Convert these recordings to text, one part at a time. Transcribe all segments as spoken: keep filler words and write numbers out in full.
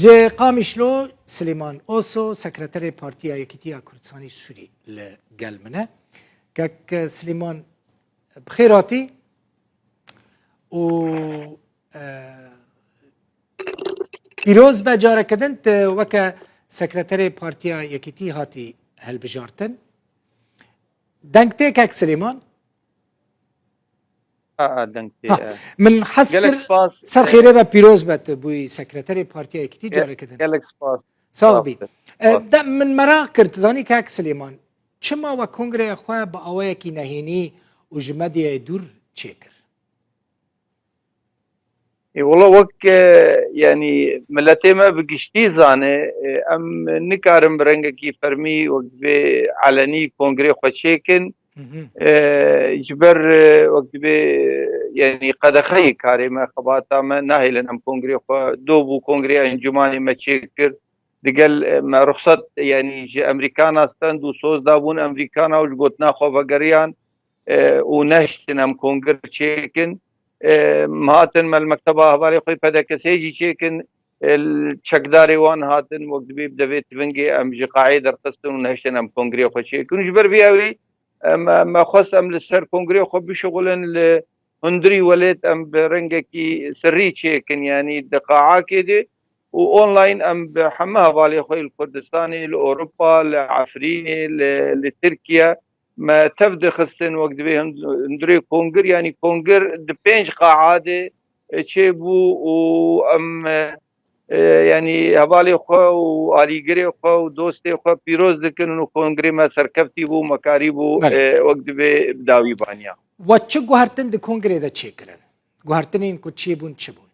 Ji Qamişlo Silêman Oso, sekreterê Partiya Yekîtiya Kurdistanî Sûrî li gel min e. Kek Silêman, bi xêr hatî û, e, pîroz be careke din tu weke sekreterê Partiya Yekîtî hatî hilbijartin. Deng tê kek Silêman? Ha, ha, deng tê, Ha, e. Min hez Gelek kir spas, ser e, xêrê ve pîroz be tu bûyî sekreterê Partiya Yekîtî ge-, careke din. Gelek spas. Sağ ol bî. Spas. E, de min meraq kir, tu zanî kek Silêman, çima we kongreya xwe bi awayekî nehênî û ji medyayê dûr çêkir? Ê, wela wek, e, yanî miletê me bi giştî zane, e, em nikarin bi rengekî fermî wek divê elenî kongrê xwe çêkin. Hı hı. E, ji ber, e, wek divê, e, yanî qedexeyê karê me, xebata me nahêlin em kongrê xwe, do bû kongreya encûmanê me çêkir. Digel, e, me ruxsat, yanî ji Emerîkana stend û soz dabûn Emerîkana û ji gotina xwe vegeriyan, e, û nehiştin em kongir çêkin. E, em hatin me li mekteba hevalê xwe P D K S jî çêkin, e, l-, çekdarê wan hatin, wek dibê bi devê tivingê em ji qaê derxistin û nehiştin em kongrê xwe çêkin. Û ji ber vê yawî, e, me, me xwest em li ser kongrê xwe bişixulin, li hundirî welêt em bi rengekî sirrî çêkin, yanî di qaakê de û online em bi heme hevalê xwe li Kurdistanê, li Ewropa, li Efrînê, li, li Tirkiye, me tev dixistin wek divê hund-, hundirê kongir, yanî kongir di pênc qa'a de, e, çêbû û em, e, e, yanî hevalê xwe û alîgirê xwe û dostê xwe pîroz dikin û kongrê me serkeftî bû, me karî bû, Belê. e, wek divê bi dawî baniya. We çi guhertin di kongrê de çêkirin? Guhertinên ku çêbûn çi bûn?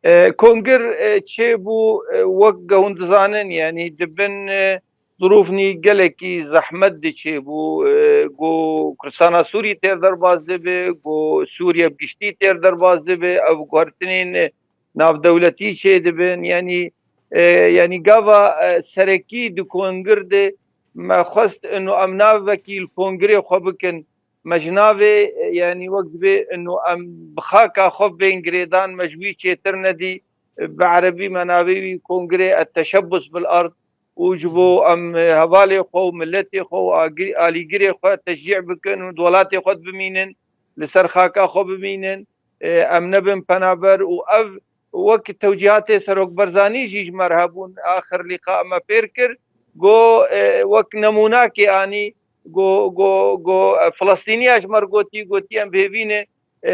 E, kongir, e, çêbû, e, wek ge hûn dizanin, yanî di bin, e, zirûfnî gelekî zehmet de çêbû, e, ku Kurdistana Sûrî têr derbas dibe, ku Sûriye bi giştî têr derbas dibe, ev guhertinên, e, navdewletî çêdibin. Yanî, e, yanî gava, e, serekî di kongir de me xwest ino em navekî li kongirê xwe bikin. Me ji navê, e, yanî wek dibê ino em bi xaka xwe bên girêdan, me ji wî çêtir nedî. Bi erebî me navê wî kongirê et-teşebbus bil ard û ji bo em, e, hevalê xwe û miletê xwe û agir-, alîgirê xwe teşcî bikin û di welatê xwe de bimînin, li ser xaka xwe bimînin, e, em nebin penaber û ev wek tewcîhatê Serok Barzanî jî ji me re hebûn, axir lîqa me pêr kir, got, e, wek nemûnakê anî, got, got, got, e, Filistîniya ji me re gotî, gotî em bi hêvî ne, e,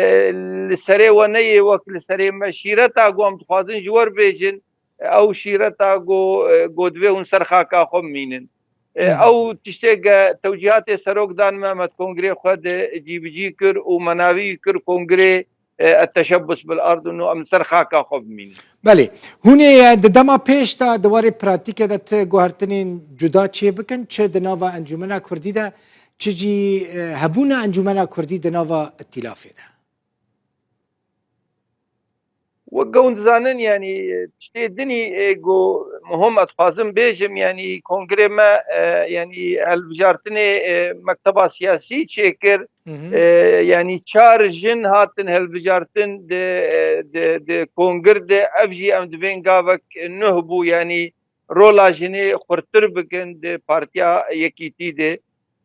li serê we neyê wek li serê me şîreta ku em dixwazin ji we re bêjin, ew şîreta ku, e, ku divê hûn ser xaka xwe bimînin. E, Hı hı. Ew tiştê ge tewcîhatê serok dan me, me di kongrê xwe de cîbicî kir û me navî kir kongrê, e, et-teşebbus bil ard û em li ser xaka xwe bimînin. Belê. Hûn ê, e, di dema pêş de di warê pratîkê de ti guhertinên cuda çê bikin, çi di nava Encûmena Kurdî de, çi jî, e, hebûna Encûmena Kurdî di nava îtîlafê de? Wek hûn dizanin, yanî, tiştê dinî, e, ku muhim ez dixwazim bêjim, yanî, kongrê me, e, yanî, hilbijartinê, e, mekteba siyasî çêkir, Hı hı. e, yanî, çar jin hatin hilbijartin di, e, di, di kongir de, ev jî em dibên gavek nuh bû, yanî, rola jinê xurtir bikin di Partiya Yekîtî de.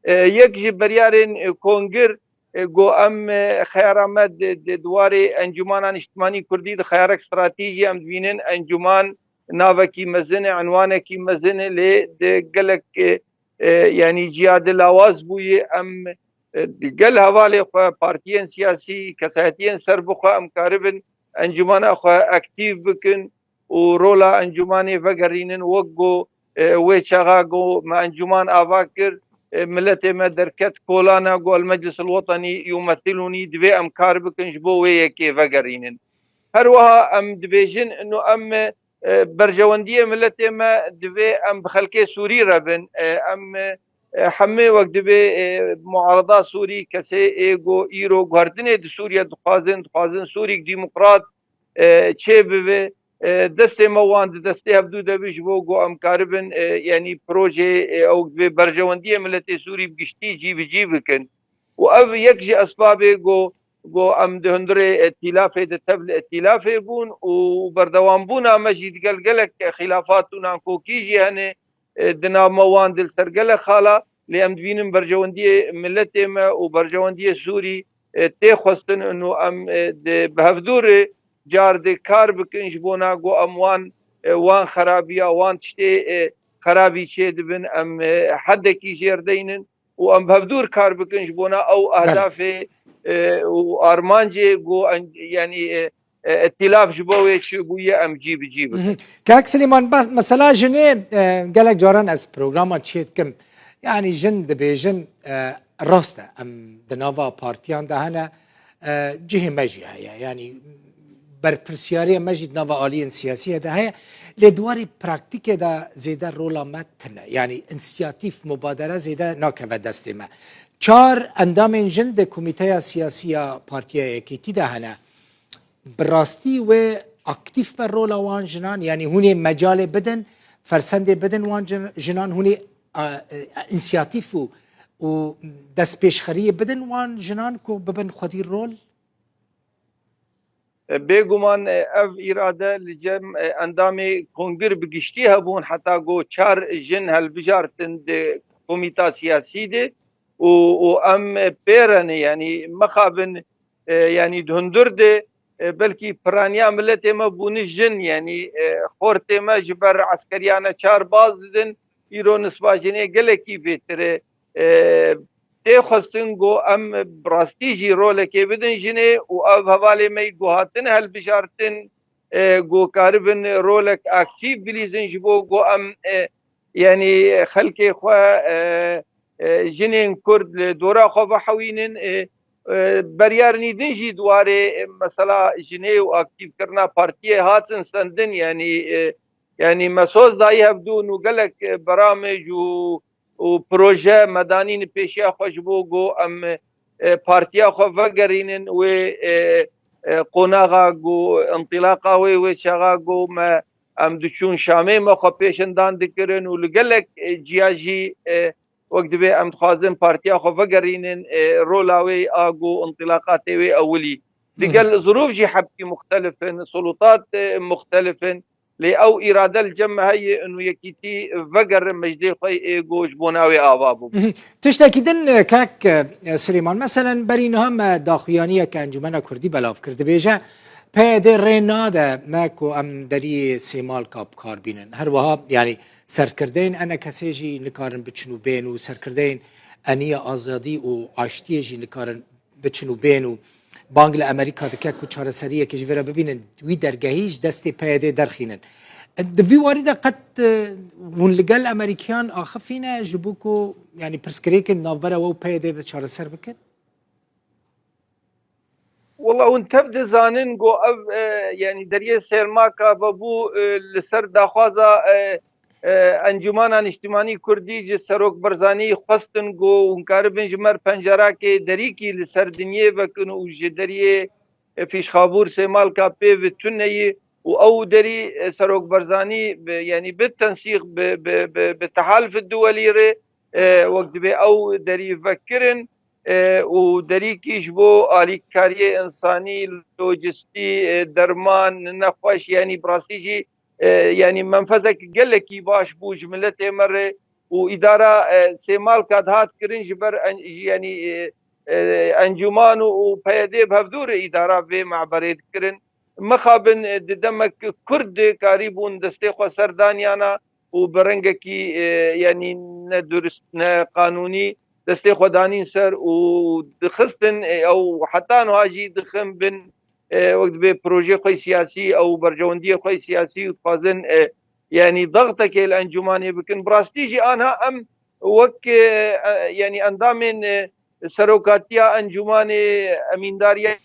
E, yek ji biryarên, e, kongir, e, got em, e, xeyara me di, di, di warê Encûmana Niştimanî Kurdî di xeyarek stratejî em dibînin encûman navekî mezin e, enwanekî mezin e, lê di gelek, e, e, yanî ciya de lawaz bûye. Em, e, di gel hevalê xwe, partiyên siyasî, kesayetiyên serbixwe em karibin encûmana xwe aktîf bikin û rola encûmanê vegerînin, wek ku, e, wê çaxa ku me encûman ava kir, e, miletê me derket kolana ku El Meclis El Wetenî Yumesilûnî, divê em kar bikin ji bo wê yekê vegerînin. Her wiha em dibêjin, ino em, e, berjewendiyê miletê me divê em bi xelkê Sûrî re bin, e, em, e, hemê wek divê, e, muarada Sûrî, kesê ê ku îro guhertinê di Sûriye dixwazin, dixwazin Sûrîk demokrat, e, çê bibe, e, destê me wan di destê hevdû de bi ji bo ku em karibin, e, yanî projeyê, e, ew divê berjewendiyê miletê Sûrî bi giştî cî bi cî bikin. Û ev yek ji esbabê ku, Go em di hundirê îtîlafê de tev li îtîlafê bûn û berdewambûna me jî digel gelek xîlafat û nankokî jî hene, e, di nav me wan di li ser gelek xala, lê em dibînin berjewendiyê miletê me û berjewendiyê Sûrî, e, tê xwestin û em, e, di, bi hevdû re car di kar bikin ji bona ku em wan, e, wan xerabiya, wan tiştê, e, xerabî çê dibin, em, e, hedekî jêr deynin û em bi hevdû re kar bikin ji bona ew Belê. ehdafê, e, û armancê ku en-, yanî, e, e, îtîlaf ji bo wê çi bûye em cî bi cî bikin. Mhm. Kak Silêman, bes mesela jinê, e, gelek caran ez programa çê dikim. Yanî jin dibêjin, e, rast e, em di nava partiyan de hene, e, cihê me jî heye. Yanî berpirsiyarê me jî di nava aliyên siyasî de heye. Lê di warê praktîkê de zêde rola me tune. Yanî însiyatîf, mubadere zêde nakeve destê me. Çar endamên jin di komîteya siyasî ya Partiya Yekîtî de hene. Bi rastî wê aktîf be rola wan jinan, yanî hûn ê mecalê bidin, fersendê bidin wan jin-, jinan, hûn ê, a, e, însiyatîf û, û destpêşxeriyê bidin wan jinan ku bibin xwedî rol? E, bêguman, e, ev îrade li cem, e, endamê kongir bi giştî hebûn, heta ku çar jin helbijartin di komîta siyasî de û, û em pê re ne, yanî mixabin, e, yanî di hundir de, e, belkî piraniya miletê me bûne jin, yanî, e, xortê me ji ber eskeriyane çar baz didin, îro nisba jinê gelekî bêtir e. E, tê xwestin ku em bi rastî jî rolekê bidin jinê û ev hevalê me yî ku hatine helbijartin, e, ku karibin rolek aktîf bilîzin ji bo ku em, e, yanî xelkê xwe, e, e, jinên Kurd li dora xwe vehewînin, e, e, beryarinî din jî di warê, e, mesela jinê û aktîfkirina partiyê hatin sendin, yanî, e, yanî me soz dayî hevdûn û gelek, e, beramij û, û proje me danîne pêşiya xwe ji bo ku em, e, partiya xwe vegerînin wê, e, e, qonaxa ku întilaqa wê, wê çaxa ku me, em diçûn Şamê me xwe pêşendan dikirin û li gelek, e, ciya jî, e, wek dibê em dixwazin partiya xwe vegerînin, e, rola wê a ku întilaqa tê wê ewilî. Digel zirûf jî hebkî muxtelif in, sulûtat, e, muxtelif in. Lê ew îrade li cem me heye û Yekîtî vegerin mejdê xwe ê ku ji bona wê ava bû. Mhm. Tiştekî din, e, kek, e, Silêman, meselen berî niha me daxuyaniyeke Encûmena Kurdî belav kir. Dibêje, P Y D rê nade me ku em deriyê Sêmalka bi kar bînin. Her wiha, yanî serkirdeyên E N K S'ê jî nikarin biçin û bên û serkirdeyên Eniya Azadî û Aştiyê jî nikarin biçin û bên û bang li Amerîka dike ku çareseriyekê ji vê re bibînin, wî dergehî ji destê P Y D derxînin. Di vî warî de qet, e, hûn li gel Amerîkiyan axifîne ji bo ku, yanî pirsgirêkên navbera we û P Y D de çareser bikin? Wela hûn tev dizanin ku ev, e, yanî deriyê Sêrmaka vebû, e, li ser daxwaza, e, e, Encûmana Niştimanî Kurdî ji Serok Barzanî xwestin ku hûn karibin ji me re pencerakê derîkî li ser dinyê vekin û ji deriyê, e, Fîşxabûr Sêmalka pê ve tuneyî û ew derî, e, Serok Barzanî bi, yanî bi tensîq, bi, bi, bi, bi tehalf duwelî re, e, wek dibê ew derî vekirin, e, û derîkî ji bo alîkariyê însanî, lojistî, e, derman, nexweş, yanî bi rastî jî e, yanî menfezek gelekî baş bû ji miletê me re û îdara, e, Sêmalka dihat kirin ji ber en-, yanî, e, e, encûman û, û P Y D bi hevdû re îdara vê me'berê dikirin. Mixabin, e, di demek Kurd de karîbûn destê xwe ser daniyana û bi rengekî, e, yanî ne durist, ne qanûnî destê xwe danîn ser û dixistin, e, ew heta niha jî dixin bin e, wek dibê projeyê xwe siyasî ew berjewendiyê xwe siyasî û dixwazin, e, yanî dextekê li encûmanê bikin. Bi rastî jî anha em wek, e, e, yanî endamên, e, serokatiya encûmanê, emîndariya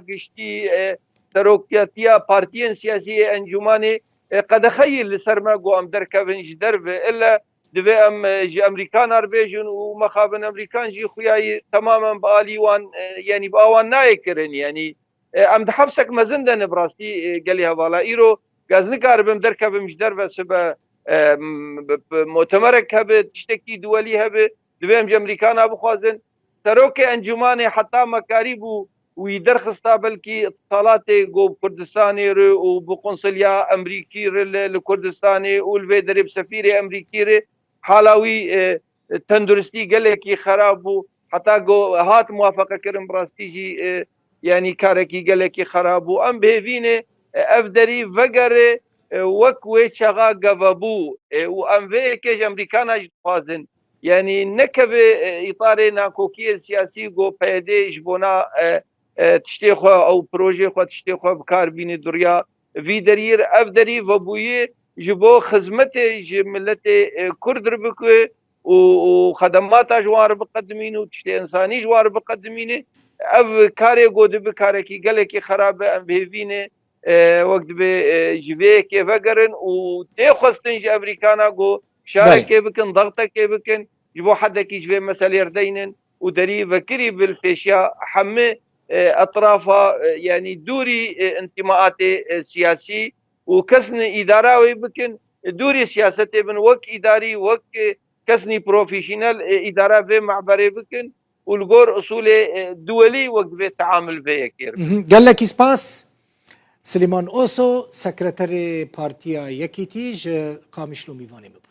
giştî, e, serokatiya partiyên siyasî yê encûmanê, e, qedexeyî li ser me ku em derkevin ji derve. Ille divê em, e, ji Emerîkana re bêjin û mexabin Emerîkan jî xuyayî temamen bi alî wan, e, yanî bi awan nayê kirin. Yanî e, em di hefsek mezin de ne bi rastî, e, gelî hevala. Îro ez nikaribim derkevim ji derve sibe, e, m-, bi, bi mutemerek hebe, tiştekî duwelî hebe, divê em ji Emerîkana bixwazin. Serokê encûmanê heta me karîbû wî derxista belkî îtixalatê ku bi Kurdistanê re û bi qunsulya Emerîkî re li, li Kurdistanê û li vê derê bi sefîrê Emerîkî re hala wî, e, tenduristî gelekî xerab bû. Heta ku hat muwafeqe kirin bi rastî jî, e, yanî karekî gelekî xerab bû. Em bi hêvî ne, e, ev derî vegere, e, wek wê çaxa geve bû. E, û em vê yekê ji Emerîkana jî dixwazin. Yanî nekeve, e, îtarê nakokiyê siyasî ku P Y D ji bona, e, e, tiştê xwe, ew projê xwe, tiştê xwe bi kar bîne duriya vî deriyê re. Ev derî vebûyî ji bo xizmetê ji miletê, e, Kurd re bike û, û xedemata ji wan re biqedimîne û tiştê însanî ji wan re biqedimîne. Ev karê ku dibe karekî gelekî xerab e, em bi hêvî ne, e, wek dibe, e, ji vê yekê vegerin û tê xwestin ji Emerîkana ku şarekê bikin, dextekê bikin, ji bo hedekî ji vê meselê re deynin û derî vekirî bil pêşiya hemî, e, etrafa, e, yanî dûrî, e, întimaatê, e, siyasî û kesn îdara wê bikin, e, dûrî siyasetê bin wek îdarî, wek, e, kesnî profesyonel, e, îdara vê mehberê bikin û li gor usulê, e, duwelî wek divê teamil vê yekê re. Mhm. Gelekî spas. Silêman Oso, sekreterê Partiya Yekîtî ji Qamişlo mîvanê min bû.